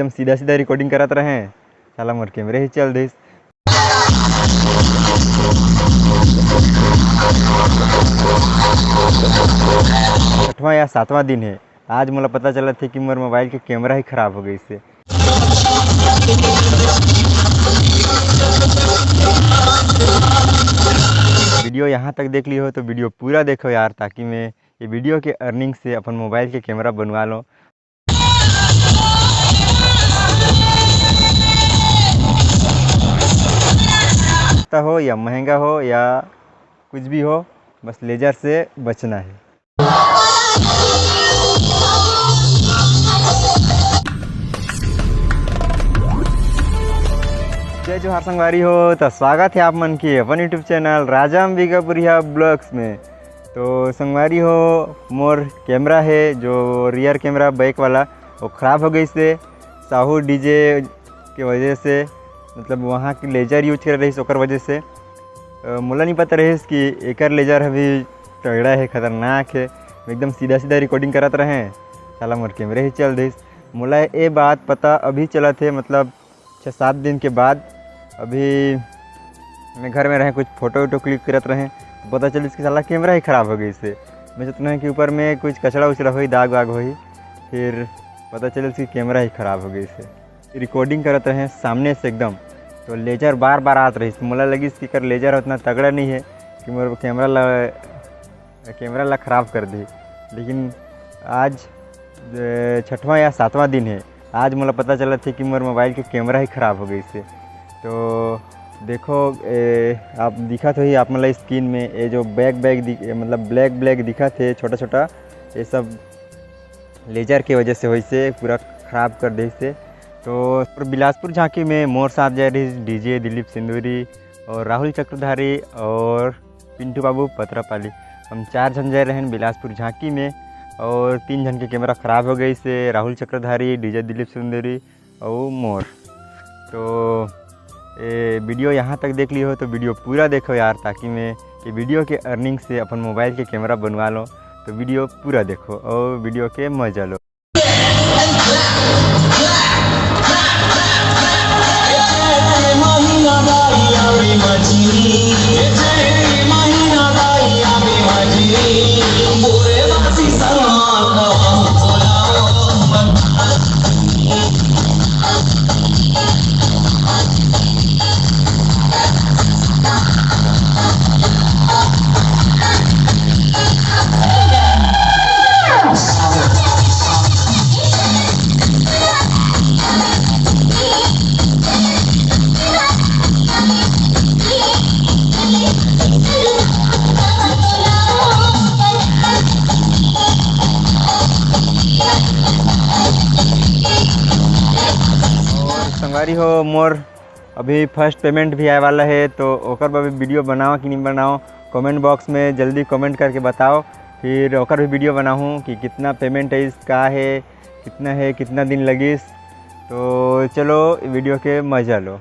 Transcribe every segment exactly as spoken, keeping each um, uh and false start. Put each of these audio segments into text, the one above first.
एकदम सीधा सीधा रिकॉर्डिंग करत रहे, साला मोर कैमरा ही चल दिस। छठवां या सातवां दिन है, आज मोला पता चलत हे कि मोर मोबाइल के कैमरा ही खराब हो गइसे। वीडियो यहाँ तक देख लियो हो तो वीडियो पूरा देखो यार, ताकि मैं ये वीडियो के अर्निंग से अपन मोबाइल के कैमरा बनवा लो। सस्ता हो या महंगा हो या कुछ भी हो, बस लेजर से बचना है। जय जोहार संगवारी हो, तो स्वागत है आप मन के अपन YouTube चैनल राजा अंबिकापुरिया ब्लॉग्स में। तो संगवारी हो, मोर कैमरा है जो रियर कैमरा बैक वाला, वो ख़राब हो गइसे साहू डीजे के वजह से, मतलब वहाँ की लेजर यूज करे रहिस ओकर वजह से। अ, मोला नहीं पता रहिस कि एकर लेजर अभी तगड़ा है, खतरनाक है। मैं एकदम सीधा सीधा रिकॉर्डिंग करत रहे, साला मोर कैमरा ही चल दिस। मोला ये बात पता अभी चलत हे, मतलब छः सात दिन के बाद। अभी मैं घर में रहे, कुछ फोटो वोटो क्लिक करत रहे, तो पता चलिस कि साला कैमरा ही खराब हो गइसे। मैं सोचना है कि ऊपर में कुछ कचरा उचरा होही, दाग वाग होही, फिर पता चलिस कि कैमरा ही खराब हो गइसे। रिकॉर्डिंग करत रहे सामने से एकदम, तो लेजर बार बार आत रहिस। मोला लगिस कि एकर लेजर उतना तगड़ा नहीं है कि मोर कैमरा ला, कैमरा ला खराब कर दे। लेकिन आज, ए, छठवां या सातवां दिन है, आज मोला पता चलत हे कि मोर मोबाइल के कैमरा ही खराब हो गइसे। तो देखो, ए, आप दिखत होही आप मन ला स्क्रीन में, ये जो बैक बैक दिख-, मतलब ब्लैक ब्लैक दिखत हे छोटा छोटा, ये सब लेजर के वजह से होइसे, पूरा खराब कर देइसे। तो बिलासपुर झांकी में मोर साथ जाए रहिस डीजे दिलीप सिंदूरी और राहुल चक्रधारी और पिंटू बाबू पतरापाली। हम चार झन जाए रहेन बिलासपुर झांकी में, और तीन झन के कैमरा खराब हो गइसे, राहुल चक्रधारी, डीजे दिलीप सिंदूरी और मोर। तो ए वीडियो यहाँ तक देख लियो हो तो वीडियो पूरा देखो यार, ताकि मैं ये वीडियो के अर्निंग से अपन मोबाइल के कैमरा बनवा लो। तो वीडियो पूरा देखो और वीडियो के मजा लो। और संगवारी हो, मोर अभी फर्स्ट पेमेंट भी आए वाला है, तो ओकर बर भी वीडियो बनाओ कि नहीं बनाओ, कमेंट बॉक्स में जल्दी कमेंट करके बताओ, फिर ओकर भी वीडियो बनाऊँ कि कितना पेमेंट है, इसका है, कितना है, कितना दिन लगिस। तो चलो वीडियो के मजा लो।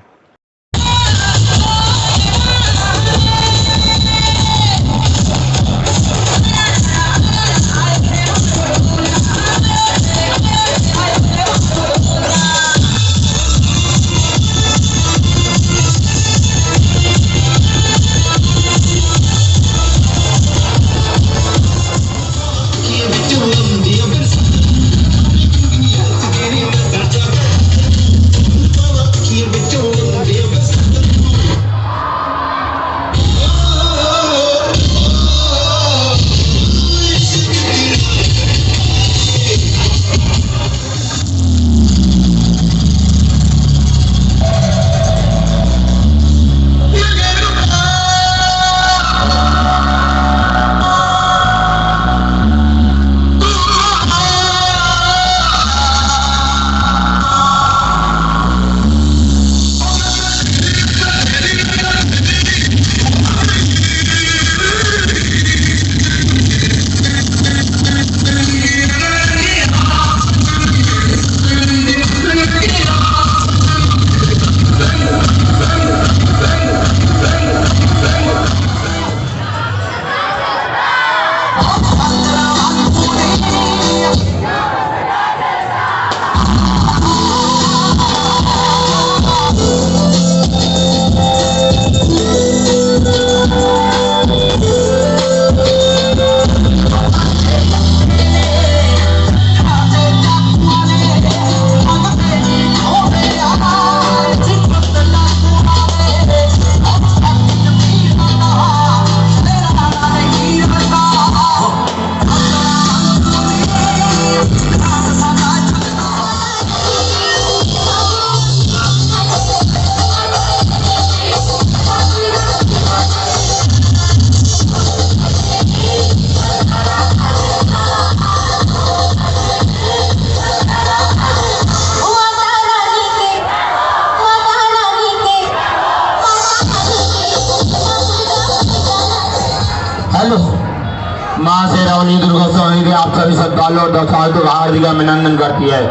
माँ शेरावाली दुर्गोत्सव समिति आप सभी श्रद्धालु और दर्शकों को हार्दिक अभिनंदन करती है।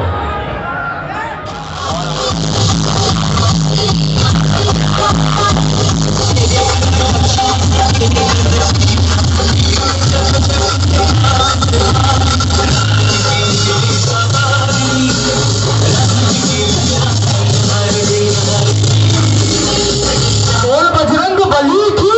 बोल बजरंग बली की।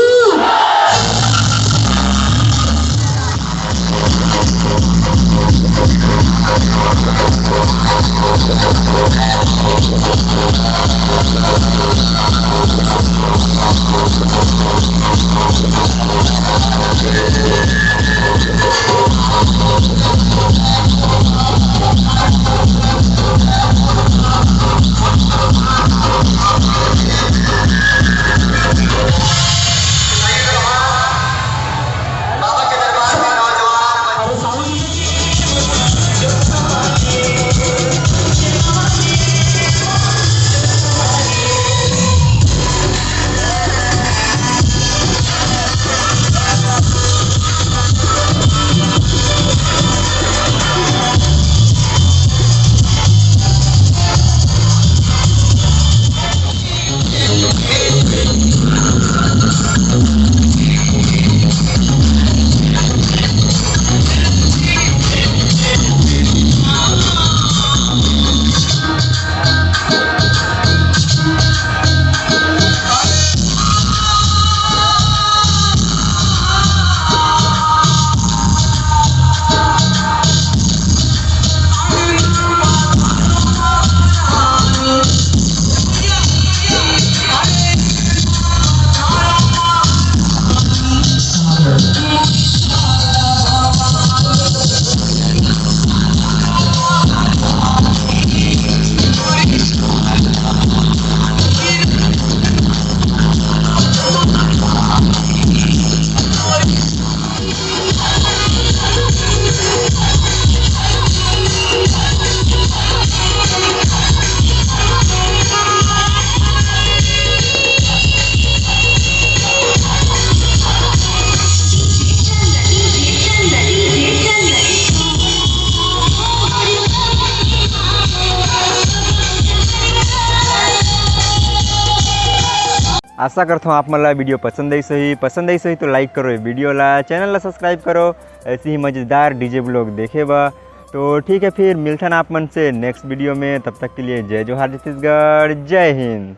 आशा करथों आप मन ला video पसंद आइस होही। पसंद आइस होही तो like करो ये video ला, channel ला subscribe करो ऐसे ही मजेदार DJ vlog देखे बर। तो ठीक है, फिर मिलथन आप मन से next video में। तब तक के लिए जय जोहार छत्तीसगढ़, जय हिंद।